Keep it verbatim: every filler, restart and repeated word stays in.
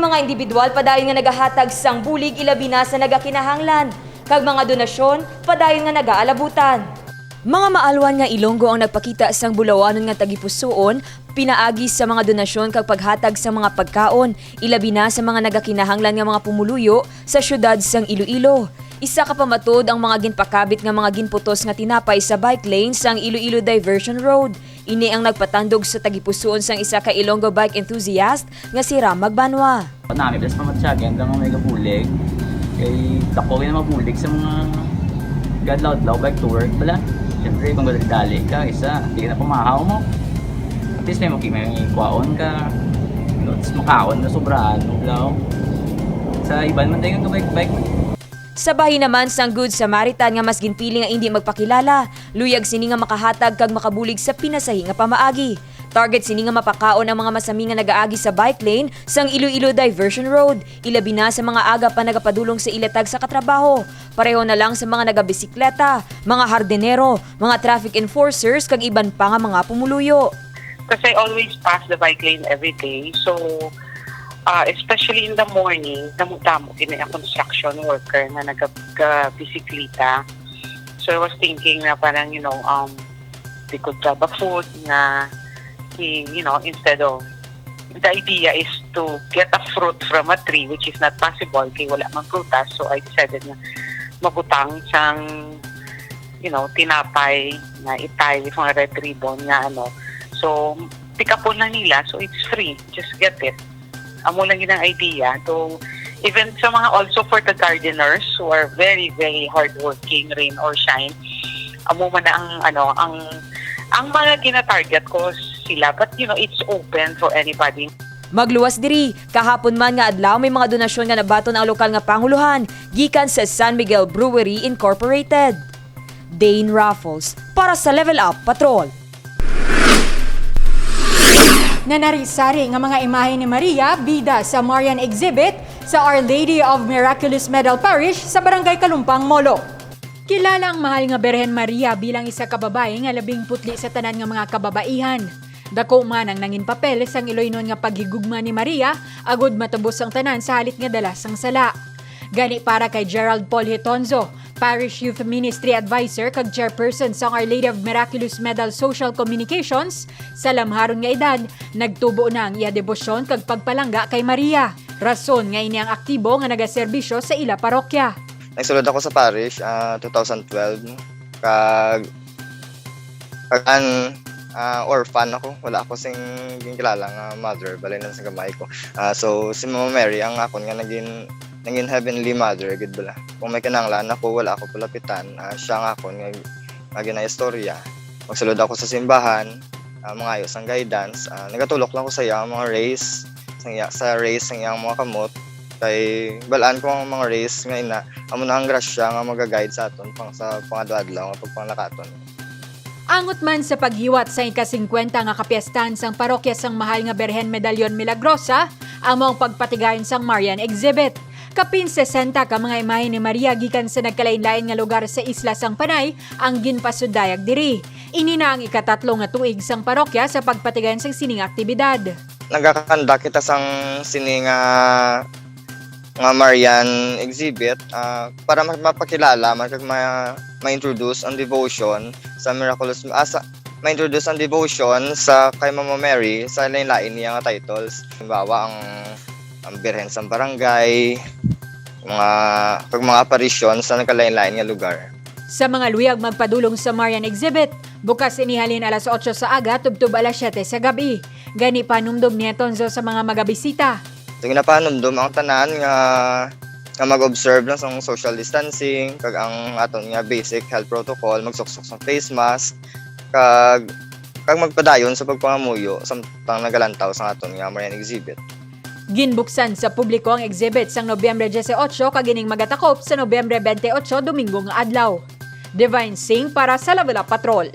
Mga individual padayon nga nagahatag sang bulig, ilabi na sa nagakinahanglan, kag mga donasyon padayon nga nagaalabutan. Mga maalwan nga Ilonggo ang nagpakita sang bulawanon nga tagipusoon pinaagi sa mga donasyon kag paghatag sa mga pagkaon, ilabi na sa mga nagakinahanglan nga mga pumuluyo sa siyudad sang Iloilo. Isa ka pamatuod ang mga ginpakabit nga mga ginputos nga tinapay sa bike lane sang Iloilo Diversion Road. Ini ang nagpatandog sa tagipusoon sang isa ka Ilonggo bike enthusiast nga si Ram Magbanwa. Nami, plus pamatyagan lang ang may kabulig. Kay dako yung mabulig sa mga gadlaw-adlaw bike to work. Bala, siyempre, kung dali-dali ka, isa, di ka na pumahaw mo. At least may maki-, may kwaon ka. Tapos makaon na sobraan mo, blaw. Sa iban man tayo yung bike-bike. Sa bahin naman sang Good Samaritan nga mas ginpili nga indi magpakilala, luyag sini nga makahatag kag makabulig sa pinasahi nga pamaagi. Target sini nga mapakaon ang mga masami nga nagaagi sa bike lane sang Iloilo Diversion Road, ilabi na sa mga aga pa nagapadulong sa ila tagsa ka trabaho, pareho na lang sa mga nagabisikleta, mga hardinero, mga traffic enforcers, kag iban pa nga mga pumuluyo. Kasi I always pass the bike lane every day. So, uh, especially in the morning, damo-damo gid ang construction worker nga nagabisikleta. So I was thinking na parang, you know, um, they could grab a food nga, he, you know, instead of, the idea is to get a fruit from a tree, which is not possible kay wala man prutas. So I decided na mabutang sang, you know, tinapay na itay, mga Red Ribbon nga ano. So, pick up na nila, so it's free. Just get it. Amo lang yun ang idea. So, even sa mga, also for the gardeners who are very, very hardworking, rain or shine, amo man na ang, ano, ang, ang mga gina-target ko sila. But, you know, it's open for anybody. Magluwas diri, kahapon man nga adlaw may mga donasyon nga nabaton ang lokal nga pangulohan gikan sa San Miguel Brewery Incorporated. Dane Raffles para sa Level Up Patrol. Nanari-sari nga mga imahe ni Maria bida sa Marian exhibit sa Our Lady of Miraculous Medal Parish sa Barangay Kalumpang, Molo. Kilala ang Mahal nga Birhen Maria bilang isa ka babayi nga labing putli sa tanan nga mga kababaihan. Dako man ang nangin papel sang Iloynon nga paghigugma ni Maria agud matubos ang tanan sa halit nga dala sang sala. Gani, para kay Gerald Paul Hitonzo, Parish Youth Ministry Advisor kag Chairperson sang Our Lady of Miraculous Medal Social Communications, sa lamharon nga edad, nagtubo na ang iya debosyon kag pagpalangga kay Maria. Rason nga ini ang aktibo nga nagaserbisyo sa ila parokya. Nagsulod ako sa parish, ah, two thousand twelve, kag, kag an, ah, orphan ako. Wala ako sing ginkilala nga mother, balay lang sa gamay ko. Ah, so, si Mama Mary ang akon nga naging, naging heavenly mother, gid bala. Kung may kinahanglan ako, wala ako palapitan. Ah, siya ang akon nga, nga ginaistorya. Magsulod ako sa simbahan, ah, mangayo sang guidance. Ah, nagatulok lang ko sa iya ang mga rays, sa iya, sa rays sang iyang mga kamot. Kay balaan ko ang mga rays nga ina, amo na ang grasya nga magaguide sa aton pang sa pangadlaw-adlaw nga pagpanglakaton. Angot man sa paghiwat sa ika-singkwenta nga kapiestahan sang parokya sang Mahal nga Birhen Medallion Milagrosa, amo ang pagpatigayon sang Marian exhibit. Kapin sesenta ka mga imahe ni Maria gikan sa nagkalain-lain nga lugar sa isla sang Panay ang ginpasudayag diri. Ini na ang ikatatlo nga tuig sang parokya sa pagpatigayon sang sining aktibidad. Nagakanda kita sang sini nga, nga Marian exhibit, ah, para ma-, mapakilala man kag ma-, ma-introduce ang devotion sa miraculous, ah, sa, ma-introduce ang devotion sa kay Mama Mary sa lain-lain niya nga titles. Halimbawa, ang, ang Birhen sang Barangay, mga, kag mga aparisyon sa nagkalain-lain nga lugar. Sa mga luyag magpadulong sa Marian exhibit, bukas ini halin alas otso sa aga tubtob alas siyete sa gab-i. Gani, panumdom ni Atonzo sa mga magabisita. So, ginapanumdom ang tanan nga, nga mag-observe lang sa social distancing, kag ang aton nga basic health protocol, magsuksok sa face mask, kag, kag magpadayon sa pagpangamuyo samtang nagalantaw sa aton nga Marian exhibit. Ginbuksan sa publiko ang exhibit sang Nobyembre dieciocho kag ining magatakop sa Nobyembre twenty-eight, Domingo nga adlaw. Divine Singh para sa Level Up Patrol.